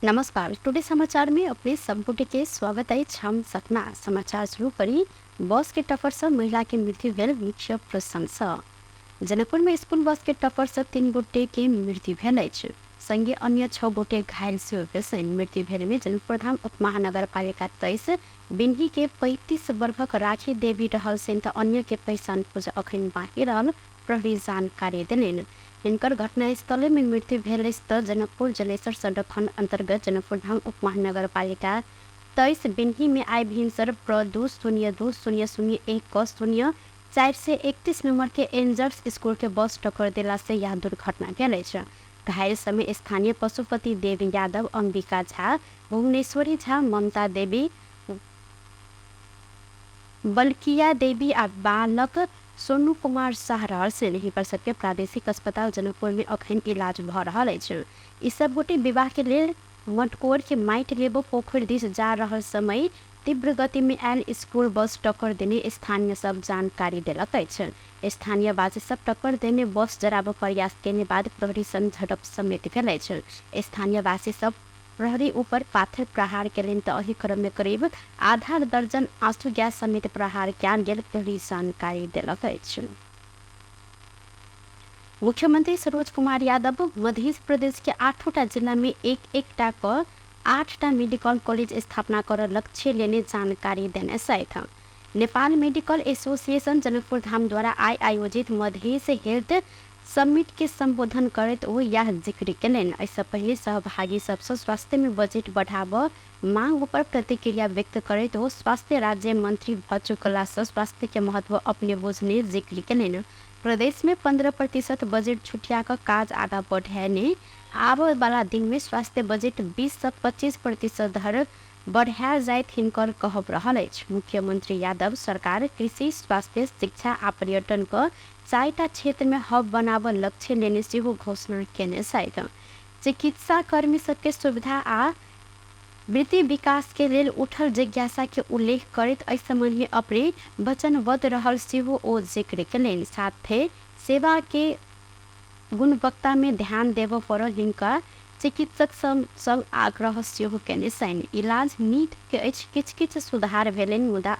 नमस्कार, टुडे समाचार में अपने सब गोटे के स्वागत अछि। हम सपना। समाचार शुरू करी। बस के टक्कर से महिला के मृत्यु भेल मुख्य प्रसंग सँ। जनकपुर में स्कूल बस के टक्कर से 3 गोटे के मृत्यु भेल अछि, संगे अन्य 6 गोटे घायल सेहो भेल छनि। मृत्यु भेल में जनकपुरधाम उपमहानगरपालिका 23 बिन्ही के 35 वर्षक राखी देवी रहल छनि त अन्य के पहिचान खोज अखन बाँकी रहल प्रहरी जानकारी देलनि। हिनकर घटनास्थले में मृत्यु भेल अछि त जनकपुर जलेसर सड़क खंड अंतर्गत जनकपुरधाम उपमहानगरपालिका 23 बिन्ही में आइ भिनसर प्र 2 0 2 0 0 1 क 0 431 नंबर के एंजल्स स्कूल के बस टक्कर देला से यह दुर्घटना भेल अछि। घायल समय स्थानीय पशुपति देवी यादव, अंबिका झा, भुवनेश्वरी झा, ममता देवी, बलकिया देवी आ बालक सोनू कुमार शाह रहल से हिनकर सबके प्रादेशिक अस्पताल जनकपुर में अखन इलाज भ रहल अछि। ई सब गोटे विवाह के लेल मटकोर के माटि लेबो पोखरि दिस जा रहल समय तीव्र गति में आयल स्कूल बस टक्कर देने स्थानीय सब जानकारी देलक अछि। स्थानीयवासी सब टक्कर देने बस जराबऽ प्रयास केने बाद प्रहरी संग झड़प समेत भेल अछि। स्थानीयवासी सब प्रहरी ऊपर पाथर प्रहार केलनि त एहि क्रम में करीब आधा दर्जन आंसू गैस समेत प्रहार कयल गेल प्रहरी जानकारी देलक अछि। मुख्यमंत्री सरोज कुमार यादव मध्य प्रदेश के 8टा जिला में एक एकटा क 8टा मेडिकल कॉलेज स्थापना कर लक्ष्य लेने जानकारी देने छथि। नेपाल मेडिकल एसोसिएशन जनकपुर धाम द्वारा आइ आयोजित मधेश हेल्थ समिट के संबोधन करैत ओ यैह जिक्र केलनि। एहिसँ पहिने सहभागी सबसँ स्वास्थ्य में बजट बढ़ाबऽ मांग ऊपर प्रतिक्रिया व्यक्त करैत ओ स्वास्थ्य राज्य मंत्री भ चुकलासँ स्वास्थ्य के महत्व अपने बुझने जिक्र केलनि। प्रदेश में 15% बजट छुटिया क काज आगा बढ़ेने आबऽ वाला दिन में स्वास्थ्य बजट 20 सँ 25% धरि बढ़ायल जाइत हिनकर कहब रहल अछि। मुख्यमंत्री यादव सरकार कृषि, स्वास्थ्य, शिक्षा आ पर्यटन क 4टा क्षेत्र मे हब बनाबऽ लक्ष्य लेने सेहो घोषणा केने छथि। चिकित्सा कर्मी सबके सुविधा आ वृत्ति विकास के लेल उठल जिज्ञासा के उल्लेख करैत एहि संबंध मे अपने वचनबद्ध रहल सेहो ओ जिक्र केलनि। साथे सेवा के गुणवत्ता मे ध्यान देबऽ पड़ल हिनका चिकित्सक सब संग आग्रह सेहो केने छनि। इलाज नीक अछि, किछु-किछु सुधार भेलनि मुदा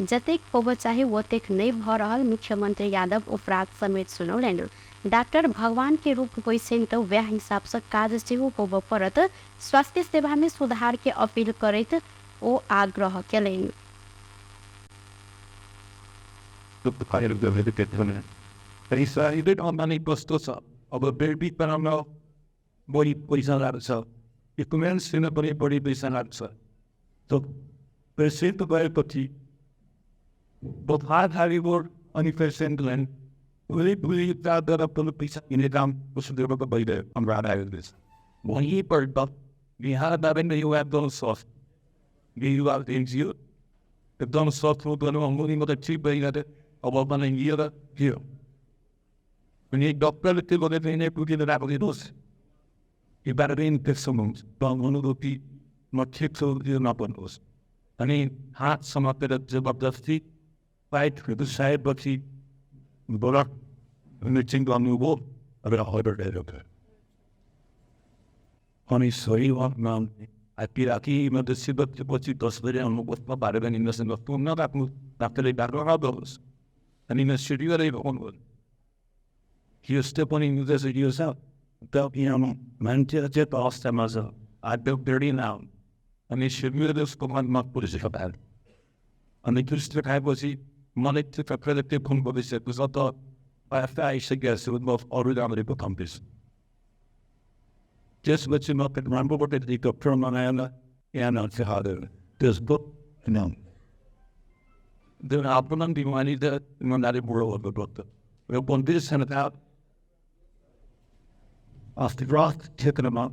जतेक होबऽ चाही ओतेक नहि भऽ रहल मुख्यमंत्री यादव उपराग समेत सुनौलनि। डाक्टर भगवान के रूप होइ छनि त वैह हिसाब सँ काज सेहो होबऽ पड़त। स्वास्थ्य सेवा मे सुधार के अपील करैत ओ आग्रह केलनि। बढी पैसा लाग्छ, इक्विपमेन्ट्स दिन पनि बढी पैसा लाग्छ। त पेसेन्ट गएपछि अनि पेसेन्टलाई भोलि भोलि पैसा दिने काम भोलिपल्ट बिहान एकदम स्वस्थ अब अनि डक्टरले त्यो गरेर नै पुगेर राखिदिनुहोस् म ठिक छु त्यो नपर्नुहोस् अनि हात समातेर जबरजस्ती पाइपहरू साएपछि ब्लड मिक्सिङ गर्नुभयो र अनि सही पछि 10 बजे आउनुपर्छ 12 बजे नराख्नु डाक्टरले डाक्टर नगर्नुहोस् अनि मान्छे चाहिँ अवस्थामा छ अनि अनि त्यस्तो खाएपछि मलाई त्यो डक्टरले त्यो फोन गरिसकेको छ त आइसकेको छु म अरू राम्ररी बताउँदैछु। त्यसपछि म राम्रोबाट डक्टर बनाएर यहाँ त्यसको आफ्नो बिमारी त इमान्दारी बुढो गर्नुपर्छ क्षेत्रमा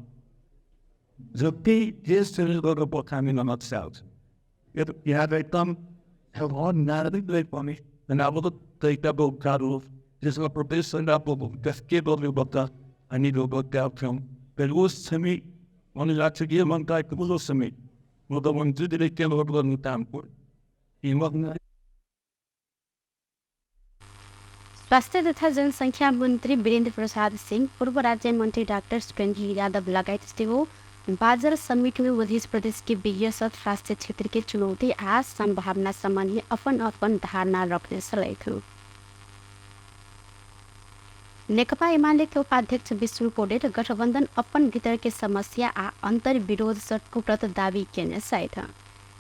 जति एकदम नागरिकलाई पनि अनि स्वास्थ्य तथा जनसङ्ख्या मन्त्री वीरेन्द्र प्रसाद सिंह, पूर्व राज्य मन्त्री डाक्टर सुरेन्द्र यादव लगायत सेहो बाजल समिट में मध्य प्रदेश के विज्ञ सब स्वास्थ्य क्षेत्र के चुनौती आ संभावना सम्बन्धी अपन अपन धारणा रखने छलथि। नेकपा एमाले के उपाध्यक्ष विष्णु पौडेल गठबन्धन अपन भीतर के समस्या आ अंतर्विरोध से टूटत दावी केने छथि।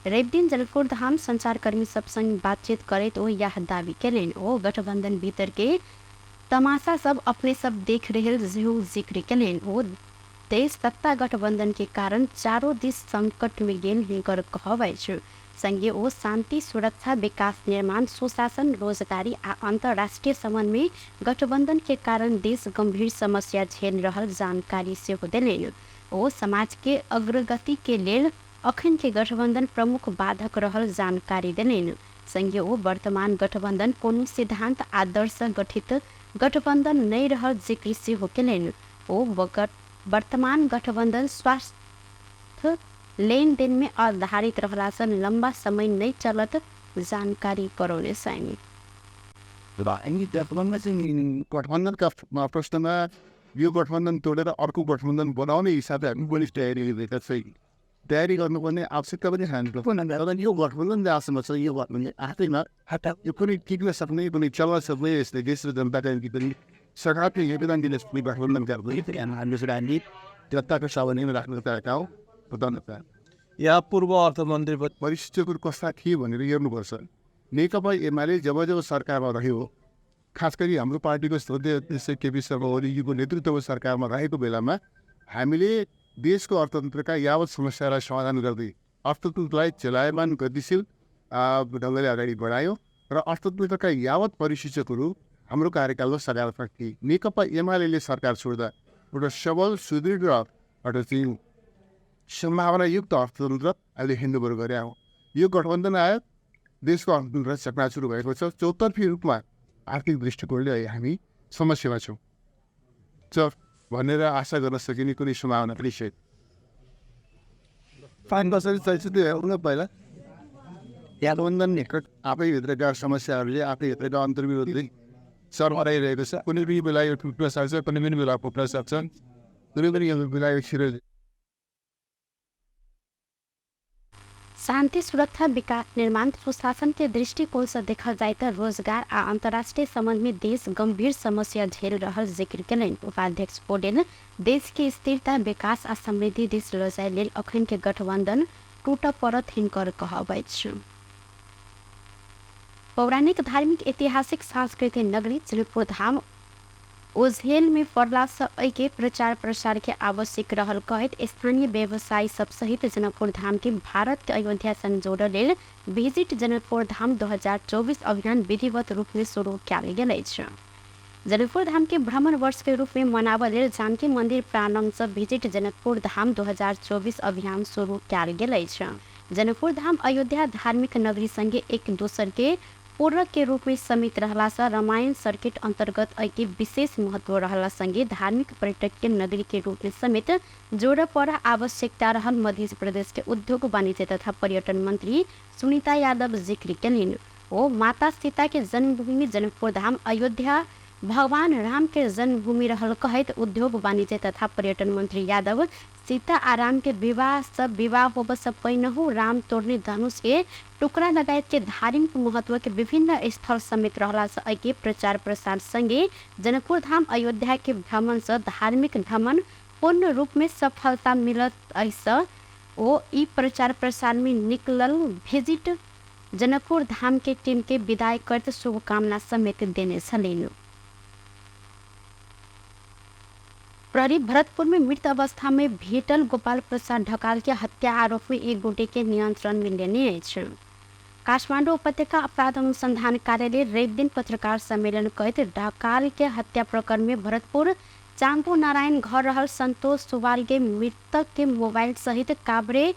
रविदिन जनकपुर धाम संचारकर्मी सब संग बातचीत करैत ओ यह दावी केलनि। ओ गठबन्धन भीतर के तमाशा सब अपने सब देख रहल सेहो जिक्र केलनि। ओ देश सत्ता गठबन्धन के कारण चारो दिस संकट में गेल हिनकर कहब अछि। संगे ओ शान्ति, सुरक्षा, विकास निर्माण, सुशासन, रोजगारी आ अन्तर्राष्ट्रिय सम्बन्ध में गठबन्धन के कारण देश गंभीर समस्या झेल रहल जानकारी सेहो देलनि। ओ समाज के अग्रगति के लेल अखन के गठबन्धन प्रमुख बाधक रहल जानकारी देलनि। संगे ओ वर्तमान गठबन्धन कोनो सिद्धान्त आदर्श गठित गठबन्धन नहि रहल जिक्र सेहो केलनि। ओ वर्तमान गठबन्धन स्वास्थ्य लेनदेन में आधारित रहला से लंबा समय नहीं चलत जानकारी करौने छनि। गठबन्धनका प्रश्नमा यो गठबन्धन तोडेर अर्को गठबन्धन बनाउने हिसाबले हामी बलिष्ठ तयारी गरिरहेका छैन। तयारी गर्नुपर्ने आवश्यकता पनि छैन। तर यो गठबन्धन जहाँसम्म छ यो गठबन्धन आफैमा यो कुनै टिक्न सक्ने, कुनै चल्न सक्ने, यसले देश र जनताका निम्ति पनि सकारात्मक योगदान दिन सक्ने गठबन्धन जनताको सावधानीमा राख्न चाहेका हौँ। यहाँ पूर्व अर्थमन्त्री परिस्थितिहरू कस्ता थिए भनेर हेर्नुपर्छ। नेकपा एमाले जब जब सरकारमा रह्यो, खास गरी हाम्रो पार्टीको श्रद्धेय अध्यक्ष केपी शर्मा ओलीजीको नेतृत्वको सरकारमा रहेको बेलामा हामीले देशको अर्थतन्त्रका यावत समस्यालाई समाधान गर्दै अर्थतन्त्रलाई चलायमान गतिशील ढङ्गले अगाडि बढायो र अर्थतन्त्रका यावत परिसूचकहरू हाम्रो कार्यकालमा सकारात्मक थिए। नेकपा एमाले सरकार छोड्दा एउटा सबल, सुदृढ र एउटा चाहिँ सम्भावनायुक्त अर्थतन्त्र अहिले ह्यान्डओभर गरे हो। यो गठबन्धन आयो, देशको अर्थतन्त्र चकनाचुर भएको छ। चौतर्फी रूपमा आर्थिक दृष्टिकोणले अहिले हामी समस्यामा छौँ भनेर आशा गर्न सकिने कुनै सम्भावना पनि छैन। फाइन कसरी चल्छ त्यो हेर्नु पहिला। गठबन्धन आफैभित्रका समस्याहरूले, आफैभित्रका अन्तर्विरोधले सरमराइरहेको छ। कुनै पनि बेला यो टुट्न सक्छ, कुनै पनि बेला फुट्न सक्छ, कुनै पनि बेला यो छिरो। शान्ति, सुरक्षा, विकास निर्माण, सुशासन के दृष्टिकोण से देखल जाए त रोजगार आ अंतर्राष्ट्रीय संबंध में देश गंभीर समस्या झेल रहल जिक्र केलनि। उपाध्यक्ष पौडेल देश के स्थिरता, विकास आ समृद्धि दिस लऽ जाय लेल अखन के गठबंधन टूटऽ पड़त हिनकर कहब अछि। पौराणिक, धार्मिक, ऐतिहासिक, सांस्कृतिक नगरी जनकपुर धाम ओझेल में पड़ला से एहिके प्रचार प्रसार के आवश्यक रहल कहैत स्थानीय व्यवसायी सब सहित जनकपुर धाम के भारत के अयोध्या संग जोड़ऽ लेल विजिट जनकपुर धाम 2024 अभियान विधिवत रूप में शुरू कयल गेल अछि। जनकपुर धाम के भ्रमण वर्ष के रूप में मनाबऽ लेल जानकी मंदिर प्रांगण से विजिट जनकपुर धाम 2024 अभियान शुरू कयल गेल अछि। जनकपुर धाम अयोध्या धार्मिक नगरी संगे एक दोसर के पूरक के रूप में समित रहला से रामायण सर्किट अंतर्गत एहिके विशेष महत्व रहला संगे धार्मिक पर्यटक के नगरी के रूप में समेत जोड़ पर आवश्यकता रहल मध्य प्रदेश के उद्योग वाणिज्य तथा पर्यटन मंत्री सुनीता यादव जिक्र केलनि। ओ माता सीता के जन्मभूमि जनकपुर धाम अयोध्या भगवान राम के जन्मभूमि रहल कहैत उद्योग वाणिज्य तथा पर्यटन मंत्री यादव सीता आ राम के विवाह सब विवाह होब से पहिनहु राम तोड़ने धनुष के टुकड़ा लगायत के धार्मिक महत्व के विभिन्न स्थल समेत रहला से एहिके प्रचार प्रसार संगे जनकपुर धाम अयोध्या के भ्रमण से धार्मिक भ्रमण पूर्ण रूप में सफलता मिलत। ऐसा ओ ई प्रचार प्रसार में निकलल विजिट जनकपुर धाम के टीम के विदाई करते शुभकामना समेत देने छलनि। प्रहरी भरतपुर में मृत अवस्था में भेटल गोपाल प्रसाद ढकाल के हत्या आरोप में एक गोटे के नियंत्रण में लेने अछि। काठमाडौँ उपत्यका अपराध अनुसंधान कार्यालय रवि दिन पत्रकार सम्मेलन करैत ढकाल के हत्या प्रकरण में भरतपुर चांगो नारायण घर रहल संतोष सुवाल के मृतक के मोबाइल सहित काभ्रे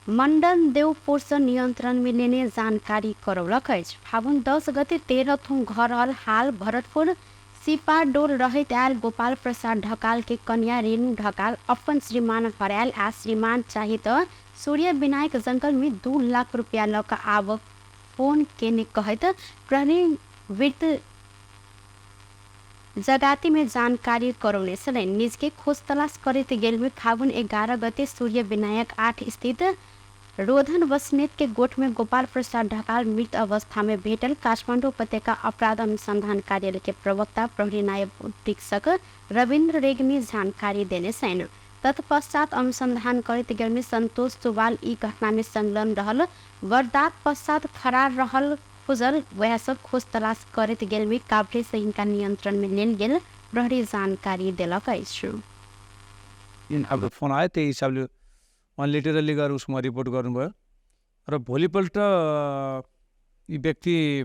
मंडन देवपुर से नियंत्रण में लेने जानकारी करौलक अछि। फागुन 10 गते 13 थुम घर रहल हाल भरतपुर सिपाडोल रहैत आयल गोपाल प्रसाद ढकाल के कन्या रेणु ढकाल अपन श्रीमान हरायल आ श्रीमान चाही त सूर्य विनायक जंगल में 2 लाख रुपया लऽ कऽ आब फोन केने कहैत प्रहरी वृत्त जगाती में जानकारी करौने छलनि। निज के खोज तलाश करैत गेल में फागुन 11 गते सूर्य विनायक 8 स्थित रोधन बस्नेत के गोठ में गोपाल प्रसाद ढकाल मृत अवस्था में भेटल काठमाडौँ उपत्यका अपराध अनुसंधान कार्यालय के प्रवक्ता प्रहरी नायब अधीक्षक रविन्द्र रेग्मी जानकारी देने छनि। तत्पश्चात अनुसंधान करैत गेल में संतोष सुवाल ई घटना में संलग्न रहल वारदात पश्चात फरार रहल खोजल वह सब खोज तलाश करैत गेल में काभ्रे से हिनका नियंत्रण में लेल गेल प्रहरी जानकारी देलक अछि। फोन आयो त्यही हिसाबले उहाँले लिटरली गएर उसमा रिपोर्ट गर्नुभयो र भोलिपल्ट यी व्यक्ति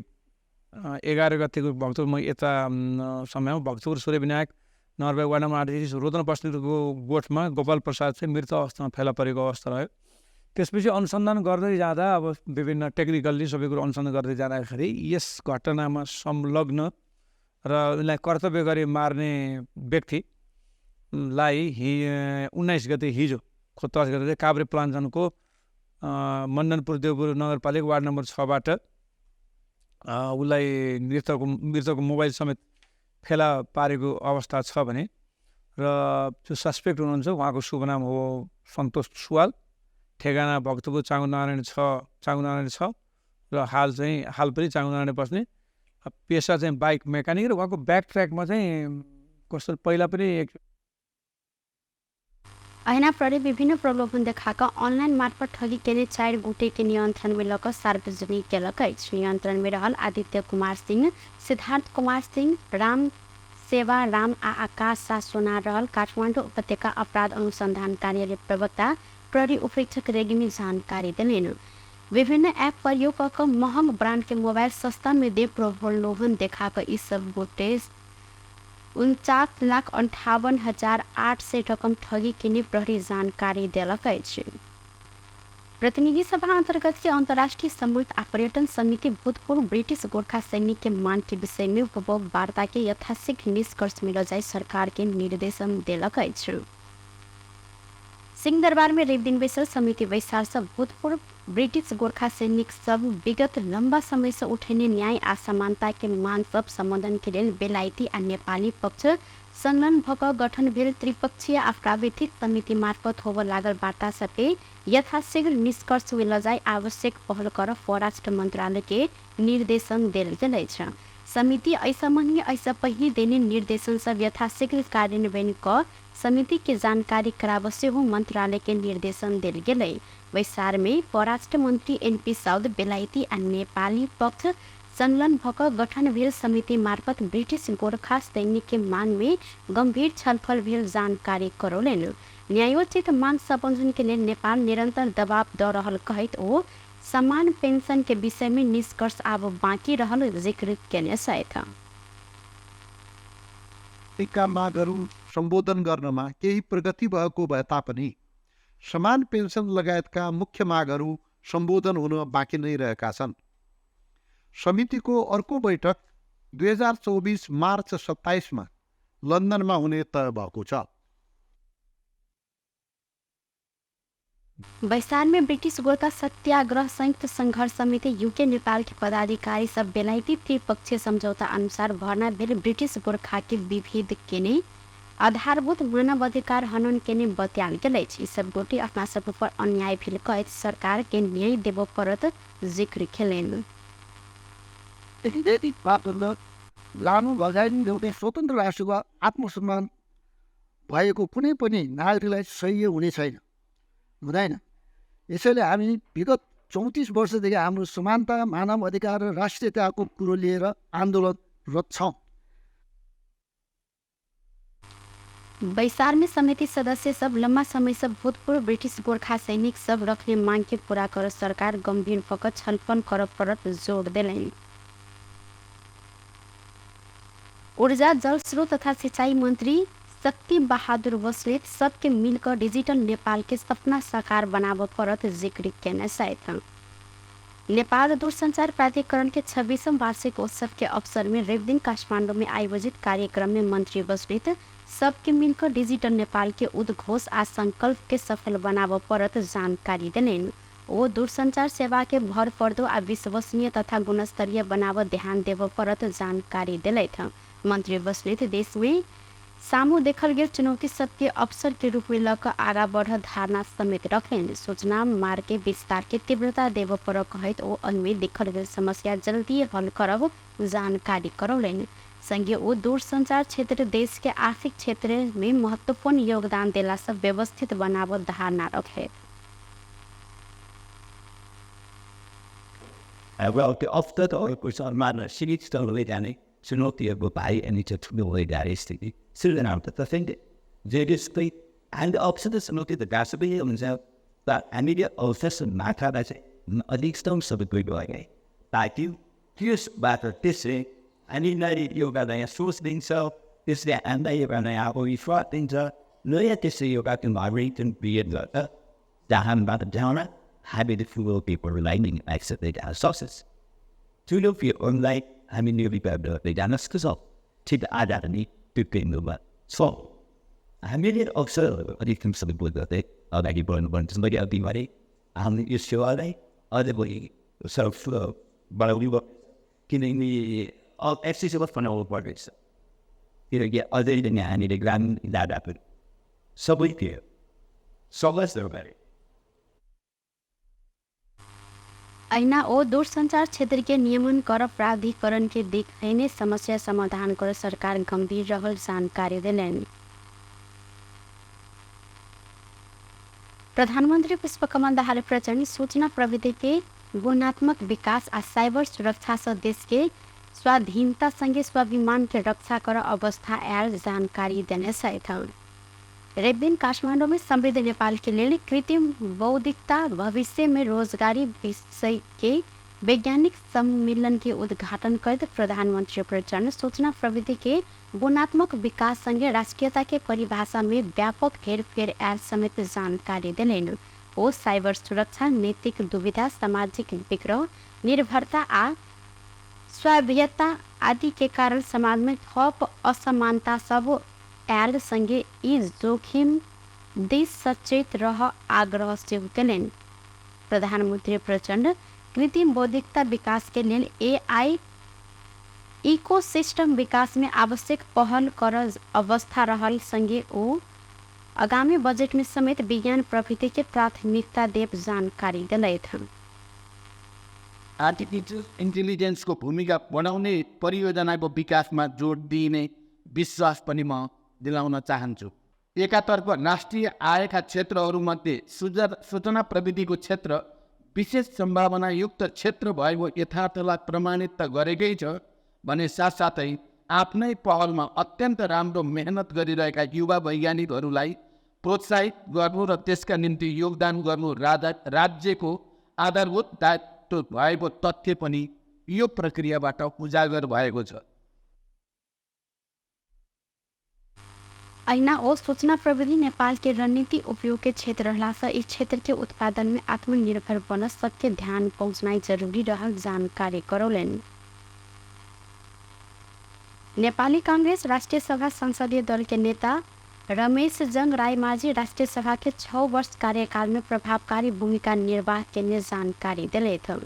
11 गतेको भक्तपुर म यता समयमा भक्तपुर सूर्यविनायक नगरपालिका वार्ड नम्बर 8 रोदन बस्नेतको गोठमा गोपाल प्रसाद चाहिँ मृत अवस्थामा फेला परेको अवस्था रह्यो। त्यसपछि अनुसन्धान गर्दै जाँदा अब विभिन्न टेक्निकल्ली सबै कुरो अनुसन्धान गर्दै जाँदाखेरि यस घटनामा संलग्न र उनलाई कर्तव्य गरी मार्ने व्यक्तिलाई 19 गते हिजो खोतलास गरेर चाहिँ काभ्रे प्लान्जनको मण्डनपुर देवपुर नगरपालिका वार्ड नम्बर 6बाट उसलाई मृतकको मोबाइल समेत फेला पारेको अवस्था छ भने र जो सस्पेक्ट हुनुहुन्छ उहाँको शुभ नाम हो सन्तोष सुवाल, ठेगाना भक्तपुर चाँगुनारायण 6 र हाल पनि चाँगुनारायण बस्ने, पेसा चाहिँ बाइक मेकानिक र उहाँको ब्याक ट्र्याकमा चाहिँ कस्तो पहिला पनि एक अहिना प्रहरी विभिन्न प्रलोभन देखाक अनलाइन मार्फत ठगी केने 4 गोटे के नियंत्रण में लक सार्वजनिक केलक अछि। नियंत्रण में रहल आदित्य कुमार सिंह, सिद्धार्थ कुमार सिंह, राम सेवा राम आ आकाश शाह सोना रहल काठमाडौँ उपत्यका अपराध अनुसंधान कार्यालय प्रवक्ता प्रहरी उपरीक्षक रेग्मी जानकारी देलनि। विभिन्न ऐप प्रयोग कऽ महग ब्रांड के मोबाइल सस्ता में दे प्रलोभन देखा कऽ ई सब गोटे 49,58,800 रकम ठगी केने प्रहरी जानकारी देलक अछि। प्रतिनिधि सभा अंतर्गत के अंतर्राष्ट्रीय सम्मत आ पर्यटन समिति भूतपूर्व ब्रिटिश गोरखा सैनिक के मांग के विषय में उपभोग वार्ता के यथाशीघ्र निष्कर्ष में ल जाय सरकार के निर्देशन देलक अछि। सिंहदरबार में रवि दिन बैसल समिति बैसार से भूतपूर्व ब्रिटिश गोरखा सैनिक सब विगत लंबा समय से उठेने न्याय आ समानता के मांग सब सम्बोधन के लेल बेलायती आ नेपाली पक्ष संलग्न भऽ गठन भेल त्रिपक्षीय आ प्राविधिक समिति मार्फत होबय लागल वार्ता सबके यथाशीघ्र निष्कर्ष में ल जाय आवश्यक पहल कर परराष्ट्र मंत्रालय के निर्देशन देल गेल अछि। समिति एहि सम्बन्ध में एहिसँ पहिने देने निर्देशन सब यथाशीघ्र कार्यान्वयन कऽ समिति के जानकारी कराबऽ सेहो मंत्रालय के निर्देशन देल गेलै। बैसार में परराष्ट्र मंत्री एनपी साउद बेलायती आ नेपाली पक्ष संलग्न भऽ गठन भेल समिति मार्फत ब्रिटिश गोरखा सैनिक के मांग में गंभीर छलफल भेल जानकारी करौलनि। न्यायोचित मांग सम्बोधन के लेल नेपाल निरंतर दबाव दऽ रहल कहैत ओ समान पेंशन के विषय में निष्कर्ष आब बाँकी रहल जिक्र केने छथि। मागहरू सम्बोधन गर्नमा केही प्रगति भएको भए तापनि समान पेन्सन लगायतका मुख्य मागहरू सम्बोधन हुन बाँकी नै रहेका छन्। समितिको अर्को बैठक 2024 मार्च 27 मा लन्दनमा हुने तय भएको छ। बैसार में ब्रिटिश गोरखा सत्याग्रह संयुक्त संघर्ष समिति यूके नेपाल के पदाधिकारी सब बेलायती त्रिपक्षीय समझौता अनुसार भर्ना भेल ब्रिटिश गोरखा के विभेद केने आधारभूत मानव अधिकार हनन केने बत्याल गेल अछि। ई सब गोटे अपना सब पर अन्याय भेल कहैत सरकार के न्याय देबऽ पड़त जिक्र केलनि। लामो भगाइ स्वतन्त्र राष्ट्रको आत्मसम्मान भएको कुनै पनि नागरिकलाई सह्य हुने छैन, हुँदैन। यसैले हामी विगत 34 वर्षदेखि हाम्रो समानता, मानव अधिकार र राष्ट्रियताको कुरो लिएर आन्दोलनरत छौँ। बैसार में समिति सदस्य सब लंबा समय से भूतपूर्व ब्रिटिश गोरखा सैनिक सब रखने मांग के पूरा कर सरकार गंभीर भऽ छलफल करऽ पड़त जोर देलनि। ऊर्जा जल स्रोत तथा सिंचाई मंत्री शक्ति बहादुर बस्नेत सबके मिलकर डिजिटल नेपाल के सपना साकार बनाबऽ पड़त जिक्र केने छथि। नेपाल दूरसंचार प्राधिकरण के 26वां वार्षिक उत्सव के अवसर में रविदिन काठमाडौँ में आयोजित कार्यक्रम में मंत्री बस्नेत सबके मिलकर डिजिटल नेपाल के उद्घोष आ संकल्प के सफल बनाबऽ पड़त जानकारी देलनि। ओ दूरसंचार सेवा के भरपर्दो आ विश्वसनीय तथा गुणस्तरीय बनाबऽ ध्यान देबऽ पड़त जानकारी देलथि। मंत्री बस्नेत देश में सामू देखल गेल चुनौती सबके अवसर के रूप में लऽ कऽ आगा बढ़ धारणा समेत रखलनि। सूचना मार्ग के विस्तार के तीव्रता देबऽ पर कहैत ओ एहिमे देखल गेल समस्या जल्दी हल करब जानकारी करौलनि। संगे ओ दूरसंचार क्षेत्र देश के आर्थिक क्षेत्र में महत्वपूर्ण योगदान देला से व्यवस्थित बनाबऽ धारणा रखलनि। अहिना ओ दूरसंचार क्षेत्र के नियमन कर प्राधिकरण के देखने समस्या समाधान कर सरकार गंभीर रहल जानकारी देलनि। प्रधानमंत्री पुष्पकमल दाहाल प्रचण्ड सूचना प्रविधि के गुणात्मक विकास आ साइबर सुरक्षा से देश के स्वाधीनता संगे स्वाभिमान के रक्षा कर अवस्था आयल जानकारी देने छथि। रविदिन काठमाडौँ में समृद्ध नेपाल के लेल कृत्रिम बौद्धिकता भविष्य में रोजगारी विषय के वैज्ञानिक सम्मेलन के उद्घाटन करते प्रधानमंत्री प्रचण्ड सूचना प्रविधि के गुणात्मक विकास संगे राष्ट्रीयता के परिभाषा में व्यापक हेरफेर आयल समेत जानकारी देलनि। ओ साइबर सुरक्षा, नैतिक दुविधा, सामाजिक विग्रह, निर्भरता आ स्वायत्तता आदि के कारण समाज में थप असमानता सब आयल संगे ई जोखिम दिस सचेत रह आग्रह सेहो केलनि। प्रधानमंत्री प्रचण्ड कृत्रिम बौद्धिकता विकास के लेल एआई इकोसिस्टम विकास में आवश्यक पहल कर अवस्था रहल संगे ओ आगामी बजट में समेत विज्ञान प्रविधि के प्राथमिकता देव जानकारी दिलथि। आर्टिफिशियल इन्टेलिजेन्सको भूमिका बढाउने परियोजनाको विकासमा जोड दिइने विश्वास पनि म दिलाउन चाहन्छु। एकातर्फ राष्ट्रिय आयका क्षेत्रहरूमध्ये सूचना प्रविधिको क्षेत्र विशेष सम्भावनायुक्त क्षेत्र भएको यथार्थलाई प्रमाणित त गरेकै छ भने साथसाथै आफ्नै पहलमा अत्यन्त राम्रो मेहनत गरिरहेका युवा वैज्ञानिकहरूलाई प्रोत्साहित गर्नु र त्यसका निम्ति योगदान गर्नु राज्यको आधारभूत दायित्व भएको तथ्य पनि यो प्रक्रियाबाट उजागर भएको छ। अहिना ओ सूचना प्रविधि नेपाल के रणनीति उपयोग के क्षेत्र रहला से इस क्षेत्र के उत्पादन में आत्मनिर्भर बन सबके ध्यान पहुँचनाइ जरूरी रहल जानकारी करौलनि। नेपाली कांग्रेस राष्ट्रिय सभा संसदीय दल के नेता रमेश जंग रायमाझी राष्ट्रिय सभा के 6 वर्ष कार्यकाल में प्रभावकारी भूमिका निर्वाह केने जानकारी दिलथि।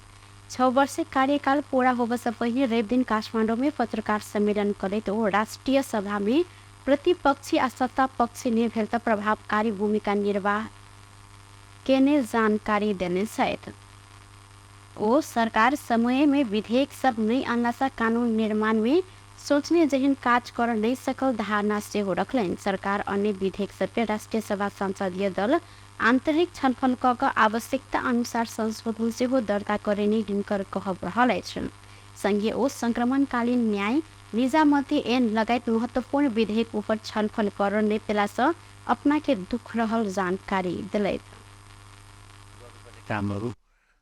6 वर्ष कार्यकाल पूरा होबे से पहिले रविदिन काठमाडौँ में पत्रकार सम्मेलन करैत ओ राष्ट्रिय सभा में प्रतिपक्षी आ सत्ता पक्षी नै भेल त प्रभावकारी भूमिका निर्वाह केने जानकारी देने छथि। ओ सरकार समय में विधेयक सब नै अनला से कानून निर्माण में सोचने जहन काज कर नहीं सकल धारणा सेहो रखलनि। सरकार अन्य विधेयक सबके राष्ट्रिय सभा संसदीय दल आंतरिक छलफल क कऽ आवश्यकता अनुसार संशोधन सेहो दर्ता करेने हिनकर कहब रहल अछि। संगे ओ संक्रमणकालीन न्याय, निजामती ऐन लगायत महत्वपूर्ण विधेयक ऊपर छलफल कर नहि पेलासँ अपना के दुख रहल जानकारी दिलथि। कामहरू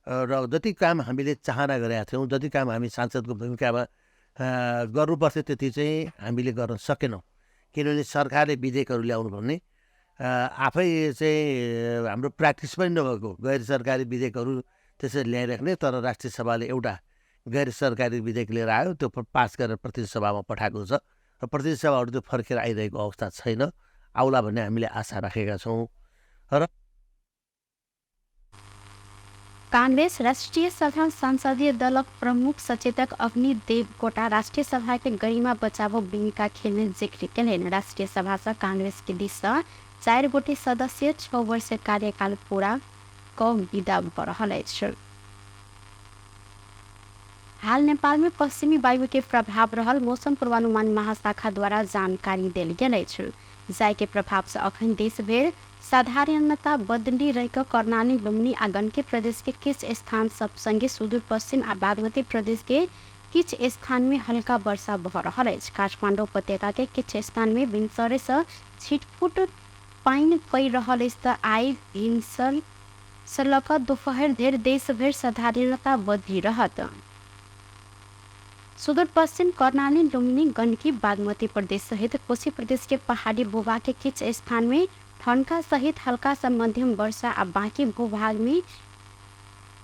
र जति काम हामीले चाहना गरेका थियौँ, जति काम हामी सांसदको भूमिकामा गर्नुपर्थ्यो त्यति चाहिँ हामीले गर्न सकेनौँ, किनभने सरकारले विधेयकहरू ल्याउनु भन्ने आफै चाहिँ हाम्रो प्र्याक्टिस पनि नभएको गैर सरकारी विधेयकहरू त्यसरी ल्याइराख्ने। तर राष्ट्रिय सभाले एउटा गैर सरकारी विधेयक लिएर आयो, त्यो पास गरेर प्रतिनिधि सभामा पठाएको छ र प्रतिनिधि सभाहरू त्यो फर्केर आइरहेको अवस्था छैन, आउला भन्ने हामीले आशा राखेका छौँ। र कांग्रेस राष्ट्रिय सभा संसदीय दलक प्रमुख सचेतक अग्नि देवकोटा राष्ट्रिय सभा के गरिमा बचावो भूमिका खेल्ने जिक्र केलनि। राष्ट्रिय सभा से कांग्रेस के दिस से 4 गोटे सदस्य 6 वर्ष कार्यकाल पूरा क विदा भ रहल अछि। हाल नेपाल में पश्चिमी वायु के प्रभाव रहल मौसम पूर्वानुमान महाशाखा द्वारा जानकारी देल गेल अछि। जाय के प्रभाव से अखन देश भरि साधारणता बदली रहि कऽ कर्णाली, लुम्बिनी आ गण्डकी प्रदेश के किछु स्थान सब संगे सुदूर पश्चिम आ बागमती प्रदेश के किछु स्थान में हल्का वर्षा भऽ रहल अछि। काठमाडौँ उपत्यका के किछु स्थान में भिनसरे से छिटफुट पानि पड़ि रहल अछि तऽ आइ भिनसर से लऽ कऽ दोपहर धरि देश भरि साधारणता बदली रहत। सुदूर पश्चिम, कर्णाली, लुम्बिनी, गण्डकी, बागमती प्रदेश सहित कोशी प्रदेश के पहाड़ी भूभाग के किछु स्थान में ठनका सहित हल्का से मध्यम वर्षा आ बाकी भूभाग में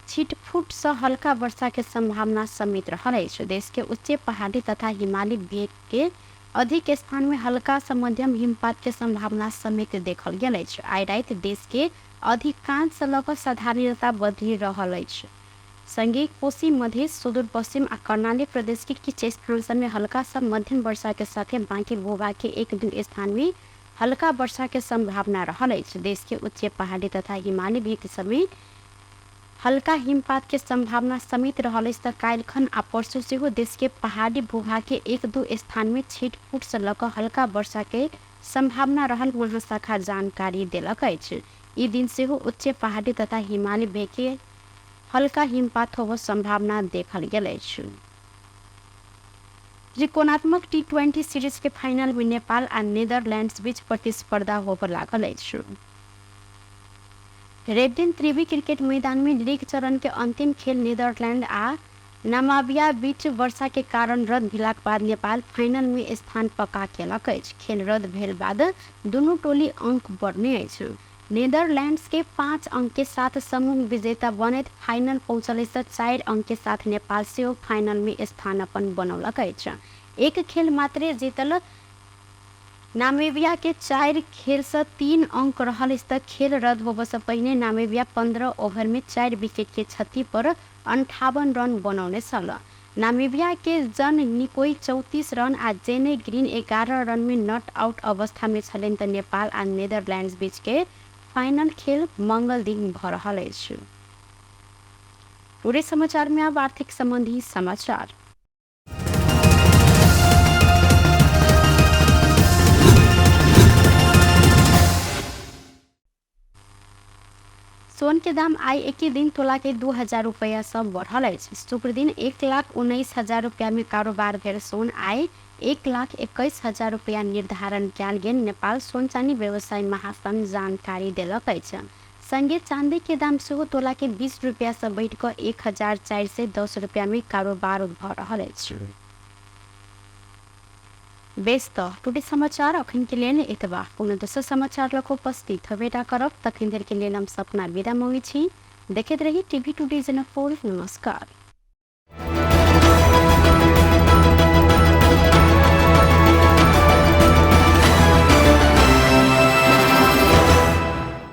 छिटफुट से हल्का वर्षा के संभावना समेत रहल अछि। देश के उच्च पहाड़ी तथा हिमाली भेग के अधिक स्थान में हल्का से मध्यम हिमपात के संभावना समेत देखल गेल अछि। आइ राति देश के अधिकांश लऽ कऽ साधारणता बदलि रहल अछि। संगे कोशी, मधेश, सुदूर पश्चिम आ कर्णाली प्रदेश के किछु स्थान सब में हल्का से मध्यम वर्षा के साथे बाकी भूभाग के 1-2 स्थान में हल्का वर्षा के संभावना रहल अछि। देश के उच्च पहाड़ी तथा हिमाली भेग सब में हल्का हिमपात के संभावना समेत रहल अछि। तऽ काल्हिखन आ परसू सेहो देश के पहाड़ी भूभाग के 1-2 स्थान में छिटफुट से लऽ कऽ हल्का वर्षा के संभावना रहल महाशाखा जानकारी देलक अछि। ई दिन सेहो उच्च पहाड़ी तथा हिमाली भेग के हल्का हिमपात होबऽ संभावना देखल गेल अछि। त्रिकोणात्मक T20 series के फाइनल में नेपाल आ नीदरलैंड्स बीच प्रतिस्पर्धा होबऽ लागल अछि। रेवडेन त्रिवी क्रिकेट मैदान में लीग चरण के अंतिम खेल नीदरलैंड आ नामीबिया बीच वर्षा के कारण रद्द भेलाक बाद नेपाल फाइनल में स्थान पक्का केलक अछि। खेल रद्द भेल बाद दुनू टोली अंक बढ़ने अछि। नीदरलैंड्स के 5 अंक के साथ समूह विजेता बनैत फाइनल पहुँचल अछि तऽ 4 अंक के साथ नेपाल सेहो फाइनल में स्थान अपन बनौलक अछि। एक खेल मात्रे जीतल नामीबिया के 4 खेल से 3 अंक रहल अछि तऽ खेल रद्द होबऽ से पहिने नामीबिया 15 ओवर में 4 विकेट के क्षति पर 58 रन बनौने छल। नामीबिया के जन निकोई 34 रन आ जेने ग्रीन 11 रन में not out अवस्था में छलनि तऽ नेपाल आ नीदरलैंड्स बीच के फाइनल खेल मंगल दिन भऽ रहल अछि। पूरे समाचार में अब आर्थिक संबंधी समाचार। सोन के दाम आइ एके दिन तोला के 2000 रुपया से बढ़ल अछि। शुक्र दिन 1,19,000 रुपया में कारोबार भेल सोन आइ 1,21,000 रुपया निर्धारण कयल गेल नेपाल सोन चानी व्यवसाय महासंघ जानकारी देलक अछि। संगे चांदी के दाम सेहो तोला के 20 रुपया से बढ़ि कऽ 1410 रुपया में कारोबार भऽ रहल अछि। बेस तऽ टुटे समाचार अखन के लेल एतबा। कोनो दोसर समाचार लऽ कऽ उपस्थित हेबेटा करब। तखन धरि के लेल हम सपना विदा मङ्गै छी। देखैत रही टीवी टुडे जनकपुर। नमस्कार।